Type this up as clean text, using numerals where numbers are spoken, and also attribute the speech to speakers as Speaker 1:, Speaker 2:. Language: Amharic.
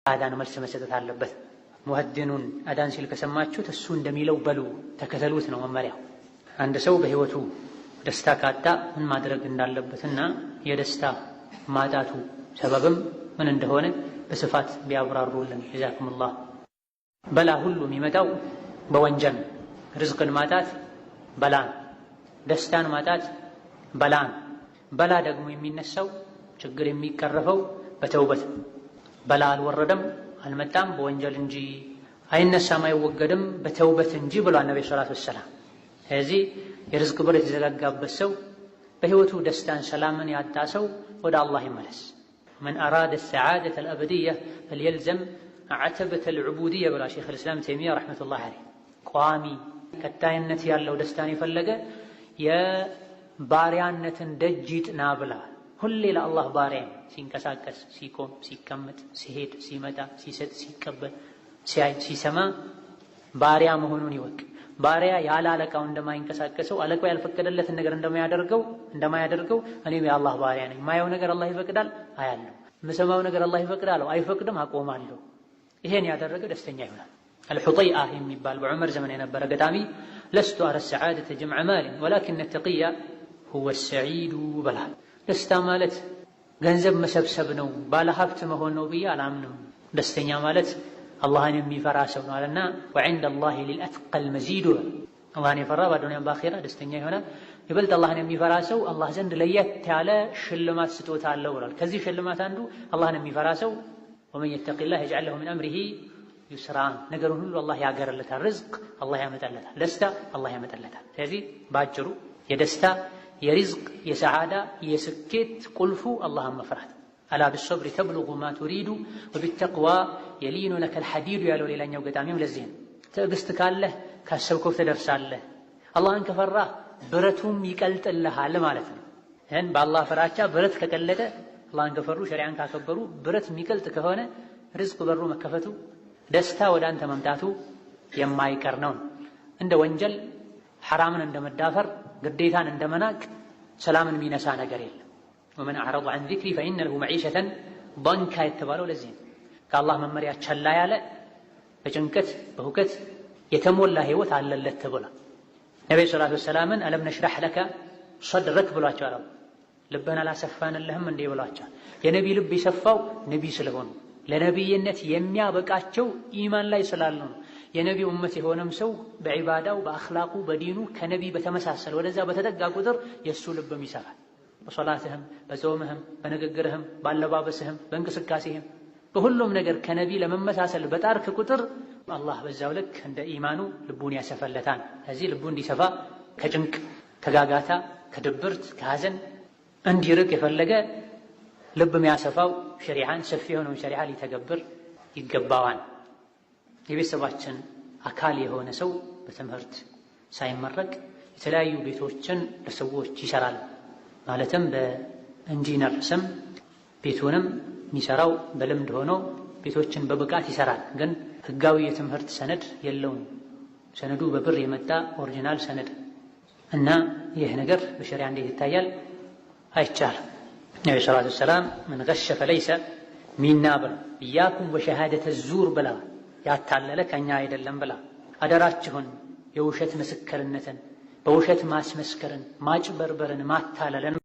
Speaker 1: አዳን መልስ መሰጠት አለበት። ሙአዚኑን አዳን ሲል ከሰማችሁት እሱ እንደሚለው በሉ ተከተሉት ነው መመሪያው። አንድ ሰው በህይወቱ ደስታ ካጣ ምን ማድረግ እንዳለበትና የደስታ ማጣቱ ሰበብም ምን እንደሆነ በስፋት ቢያብራሩልን። جزاكم الله። በላ ሁሉ የሚመጣው በወንጀል ርዝቅን ማጣት በላን፣ ደስታን ማጣት በላን። በላ ደግሞ የሚነሳው ችግር የሚቀረፈው በተውበት በላ አልወረደም አልመጣም በወንጀል እንጂ አይነሳም አይወገድም በተውበት እንጂ ብሏል ነቢ ሰላቱ ወሰላም። ስለዚህ የርዝቅ በር የተዘጋጋበት ሰው በህይወቱ ደስታን ሰላምን ያጣ ሰው ወደ አላህ ይመለስ። من أراد السعادة الأبدية فليلزم عتبة العبودية ብሏል ሼኽ ልእስላም ተይሚያ رحمة الله عليه። ቋሚ ቀጣይነት ያለው ደስታን የፈለገ የባሪያነትን ደጅ ይጥና ብለዋል። ሁሌ ለአላህ ባሪያ ሲንቀሳቀስ፣ ሲቆም፣ ሲቀመጥ፣ ሲሄድ፣ ሲመጣ፣ ሲሰጥ፣ ሲቀበል፣ ሲያይ፣ ሲሰማ ባሪያ መሆኑን ይወቅ። ባሪያ ያለ አለቃው እንደማይንቀሳቀሰው አለቃው ያልፈቀደለትን ነገር እንደማያደርገው እኔም የአላህ ባሪያ ነኝ። ማየው ነገር አላህ ይፈቅዳል አያለሁ፣ የምሰማው ነገር አላህ ይፈቅዳል አይፈቅድም አቆማለሁ። ይሄን ያደረገ ደስተኛ ይሆናል። አልሑጠይአ የሚባል በዑመር ዘመን የነበረ ገጣሚ لست أرى السعادة جمع مال ولكن التقي هو السعيد ብሏል። ደስታ ማለት ገንዘብ መሰብሰብ ነው ባለሀብት መሆን ነው ብዬ አላምንም። ደስተኛ ማለት አላህን የሚፈራ ሰው ነው አለና وعند الله للأتقى المزيد አላህን የፈራ በዱንያም በአኼራ ደስተኛ ይሆናል። ይበልጥ አላህን የሚፈራ ሰው አላህ ዘንድ ለየት ያለ ሽልማት ስጦታ አለው ብሏል። ከዚህ ሽልማት አንዱ አላህን የሚፈራ ሰው ومن يتق الله يجعل له من أمره يسرا፣ ነገሩን ሁሉ አላህ ያገርለታል። ርዝቅ አላህ ያመጣለታል። ደስታ አላህ ያመጣለታል። ስለዚህ በአጭሩ የደስታ የሪዝቅ የሰዓዳ የስኬት ቁልፉ አላህን መፍራት። ألا بالصبر تبلغ ما تريد وبالتقوى يلين لك الحديد ያለው ሌላኛው ገጣሚም ለዚህ ነው። ትዕግስት ካለህ ካሰብከው ትደርሳለህ። አላህን ከፈራህ ብረቱም ይቀልጥልሃል ማለት ነው። ይህን በአላህ ፍራቻ ብረት ከቀለጠ አላህን ከፈሩ ሸሪዓን ካከበሩ ብረት የሚቀልጥ ከሆነ ርዝቅ በሩ መከፈቱ ደስታ ወደ አንተ መምጣቱ የማይቀር ነው። እንደ ወንጀል ሐራምን እንደመዳፈር ግዴታን እንደመናቅ ሰላምን የሚነሳ ነገር የለም። ومن أعرض عن ذكري فإن له معيشة ضنكا የተባለው ለዚህ ነው። ከአላህ መመሪያ ቸላ ያለ በጭንቀት በሁከት የተሞላ ህይወት አለለት ተብሏል። ነቢዩ الصلاة والسلام ን ألم نشرح لك صدرك ብሏቸዋል። ልብህን አላሰፋንልህም እንዴ ብሏቸዋል። የነቢ ልብ የሰፋው ነቢ ስለሆኑ ለነቢይነት የሚያበቃቸው ኢማን ላይ ስላሉ ነው። የነቢ ኡመት የሆነም ሰው በዒባዳው በአኽላቁ በዲኑ ከነቢ በተመሳሰለ ወደዛ በተጠጋ ቁጥር የእሱ ልብም ይሰፋል። በሶላትህም በጾምህም በንግግርህም በአለባበስህም በእንቅስቃሴህም በሁሉም ነገር ከነቢ ለመመሳሰል በጣርክ ቁጥር አላህ በዛው ልክ እንደ ኢማኑ ልቡን ያሰፈለታል። ስለዚህ ልቡ እንዲሰፋ ከጭንቅ ከጋጋታ ከድብርት ከሐዘን እንዲርቅ የፈለገ ልብ የሚያሰፋው ሸሪዓን ሰፊ የሆነውን ሸሪዓ ሊተገብር ይገባዋል። የቤተሰባችን አካል የሆነ ሰው በትምህርት ሳይመረቅ የተለያዩ ቤቶችን ለሰዎች ይሰራል። ማለትም በኢንጂነር ስም ቤቱንም የሚሰራው በልምድ ሆኖ ቤቶችን በብቃት ይሰራል። ግን ህጋዊ የትምህርት ሰነድ የለውም። ሰነዱ በብር የመጣ original ሰነድ እና ይህ ነገር በሸሪዓ እንዴት ይታያል? አይቻልም። ነቢ الصلاة والسلام من غش فليس منا ብለው إياكم وشهادة الزور ብለዋል። ያታለለ ከኛ አይደለም ብላ አደራችሁን የውሸት ምስክርነትን በውሸት ማስመስከርን፣ ማጭበርበርን፣ ማታለልን